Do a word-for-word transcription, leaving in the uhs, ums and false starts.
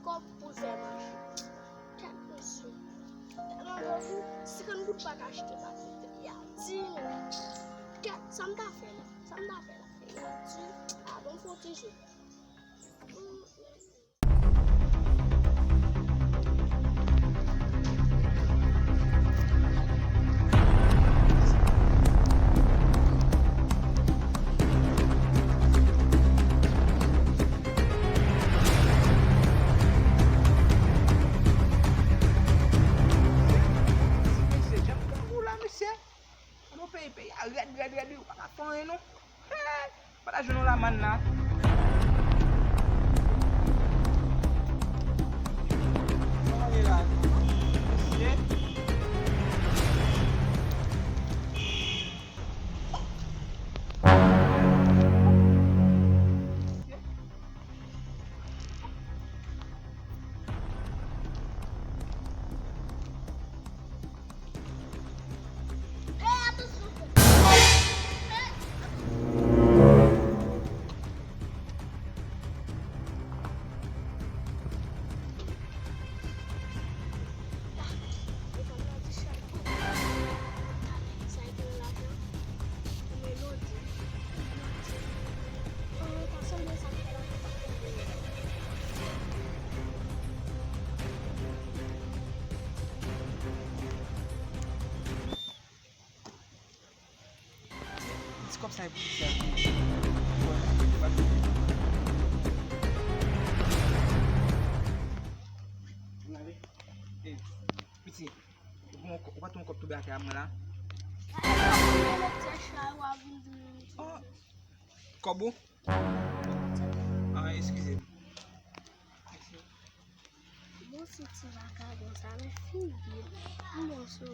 Twòp pou fè manje. Kèt mesye. Tèlman bon pou senkant goud pa ka achte pate. Epi a di nou. Kèt, sa m ta fè la? Sa m ta fè la? Epi a di, a bon pwoteje. Mesye, jan grangou la, mesye. Ann, peyi, peyi a rèd, rèd, rèd, wi, ou pa ka fè anyen, non. Hey! Pa ta jwenn yon lamann la. Kòman ye la? Mesye. Ti kòb sa e pou sa. Piti, ou pa t yon kòb tonbe atè a mwen la? Oh, kòb ou? Ah, eskize m. Bon, se ti vakabon sa, men figi l. Yon mòso.